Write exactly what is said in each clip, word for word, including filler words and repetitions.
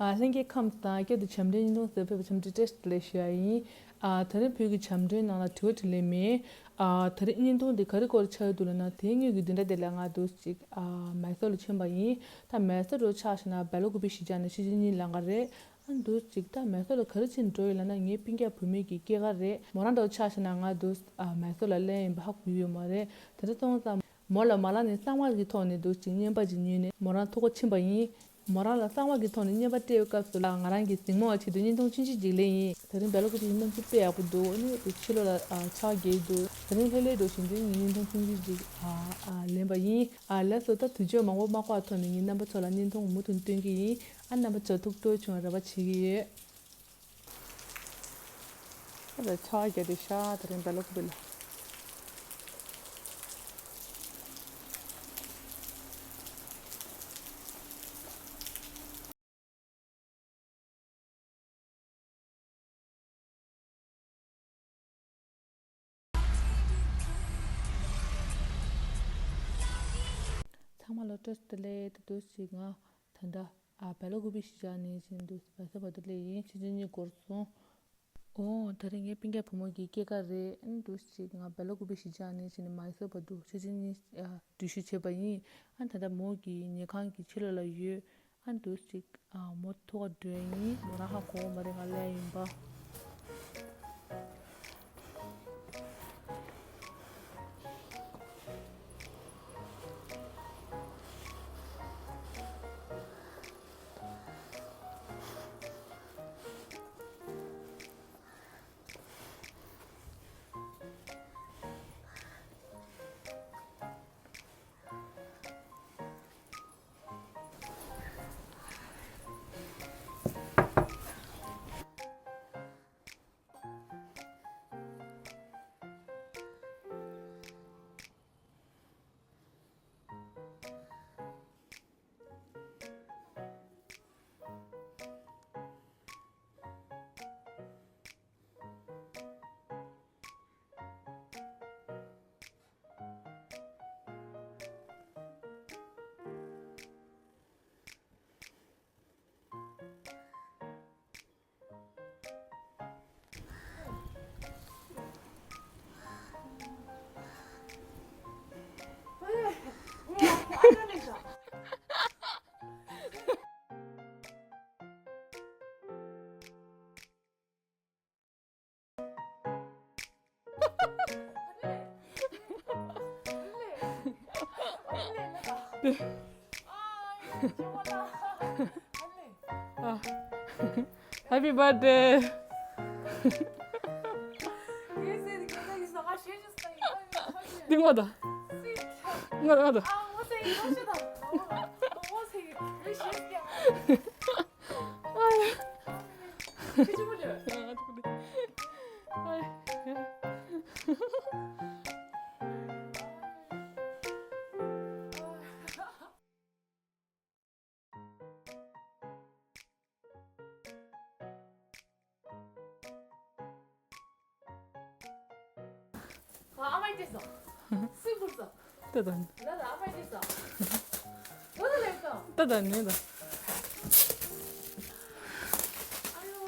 ཨ། ལྷན་རྒྱས་ཁམས་བཟང་། སྐད་དུ་བྱམས་སྒྲོན་བརྙན་ཐུང་གཟིགས་ཕེབས་པ་ཆེན་པོ་བཀྲ་ཤིས་བདེ་ལེགས་ཞུ་ཡ་ཡིན། ཨ། ད་རེས་བོད་ཀྱི་བྱམས་སྒྲོན་ནང་ལ་དྲི་བ་དྲིས་ལན་མེད། ཨ། ད་རེས་བརྙན་ཐུང་འདི་ག་རེ་སྐོར་ཆགས་ཡོད་འདུག་ལབ་ན། དེ་སྔོན་གྱི་བདུན་ཕྲག་དེ་ལ་ང་འདུག་ཅིག་ཨ། མའི་སོར་ལ་ཕྱིན་པ་ཡིན། ད་མའི་སོར་འདྲ་ཆ་བཞག་ན་སྦེལ་ཀོབ་གཞིས་ཆགས་ནས་ཕྱི་ཕྱི་གཉིས་ལམ་ཁ་རེད། ཨ། འདུག་ཅིག་ད་མའི་སོར་ལ་ག་རེ་བྱས་འགྲོ་ཡོད་ལབ་ན། ངའི་སྤུན་ཀྱག་བུ་མོ་གི་སྐྱེས་སྐར་རེད། མོ་རང་འདྲ་ཆ་བཞག་ན་ང་འདུག་ཨ། མའི་སོར་ལ་སླེབས་ཡིན་པ་ཧ་གོ་ཡོད་མ་རེད། དེ་འདྲ་སོང་ཙང་། མོ་ལ་མ་ལ་ནས་གསང་བ་གི་ཐོག་ནས་འདུག་ཅིག་རྔན་པ་ཅིག་ཉོས་ནས་མོ་རང་ཐུག་ག་ཕྱིན་པ་ཡིན། མོ་རང་ལ་གསང་བ་གི་ཐོག་ནས་རྔན་པ་སྤྲད་པའི་སྐབས་སུ་ལ་ང་རང་གི་གཟིགས་མོ་བ་ཆེད་དུ་བརྙན་ཐུང་ཆུང་ཆུང་ཅིག་ལེན་ཡིན། དེ་རིང་སྦེལ་ཀོབ་ཀྱི་གནམ་གཤིས་དཔེ་ཡག་པོ་འདུག་ཨ་ནི་དེ་ཕྱི་ལོགས་ལ་ཨ། ཆར་པ་རྒྱག་གི་འདུག་དེ་རིང་ལྷོད་ལྷོད་འགྲོ་བཞིན་དུ་ངས་བརྙན་ཐུང་ཆུང་ཆུང་ཅིག་ཨ། ཨ། ལེན་པ་ཡིན། ཨ། ལགས་སོ། ད་དུས་ཚོད་མང་པོ་མ་འགོར་བར་ཐོག་ནས་ངས་རྣམ་པ་ཚོ་ལ་བརྙན་ཐུང་མུ་མཐུད་སྟོན་གྱི་ཡིན། ཨ། རྣམ་པ་ཚོ་ཐུགས་སྤྲོ་བྱུང་བ་རེ་བ་བྱེད་ཀྱི་ཡོད། ད་ཆར་པ་རྒྱག་བསྡད་ཤག་དེ་རིང་སྦེལ་ཀོབ་ལ། ཚང་མ་ལ་བཀྲ་ཤིས་བདེ་ལེགས། ད་དུས་ཅིག་ང་ད་ལྟ་ཨ། སྦེལ་ཀོབ་གཞིས་ཆགས་ནས་བཞིན་དུ་མའི་སོར་བར་དུ་སླེབས་ཡིན། ཕྱི་ཕྱི་གཉིས་འགོར་སོང་། ཨོ། ད་རེས་ངའི་སྤུན་ཀྱག་བུ་མོ་གི་སྐྱེས་སྐར་རེད། ཨ་ནི་འདུག་ཅིག་ང་སྦེལ་ཀོབ་གཞིས་ཆགས་ནས་བྱས་ནས་མའི་སོར་བར་དུ་ཕྱི་ཕྱི་གཉིས་ཨ། འགྲུལ་བཞུད་བྱས་པ་ཡིན། ཨ། ད་ལྟ་མོ་གི་ཉལ་ཁང་གི་ཕྱི་ལོགས་ལ་ཡོད། ཨ། འདུག་ཅིག་ཨ། མོ་ཐུག་ག་འགྲོ་ཡིན། མོ་རང་ཧ་གོ་མ་རེད་ང་སླེབས་ཡིན་པ། ཨ། Happy birthday. ཏིང་ངོ་ད། ངོ་ད་ངོ་ད། ཨ་མ་ཡི་ཏེ་སོ། སུས་བུར་སོ། ཏ་ཏན། ལ་ལ་ཨ་མ་ཡི་ཏེ་སོ། ལ་ལ་ལེ་སོ། ཏ་ཏན་ནེ་ད། ཨ་ཡོ།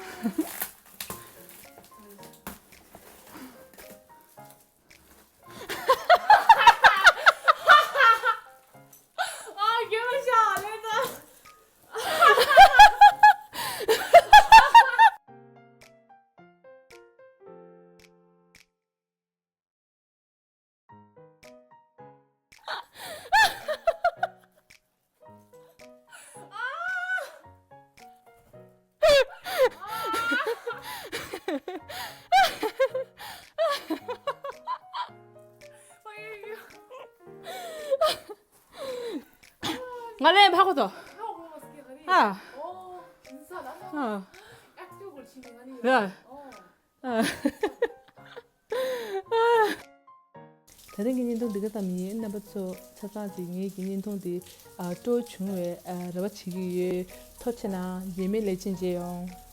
ཨ་རྒན་མ་ཤ་ལེ་ད། ང་ལན་ཕ་གོ་ཏོ། ཨ། ཨ། ཡ། ཨ། ད་རིང་གི་བརྙན་ཐུང་འདི་ག་ཙམ་ཡིན། རྣམ་པ་ཚོ་ཆ་ཚང་གིས་ངེད་ཀྱི་བརྙན་ཐུང་འདི་ཨ། སྤྲོ་བྱུང་བའི་ཨ། རེ་བ་བྱེད་ཀྱི་ཡོད། ཐུགས་རྗེ་གནང་། རྗེས་མའི་ལེ་ཚན་མཇལ་ཡོང་།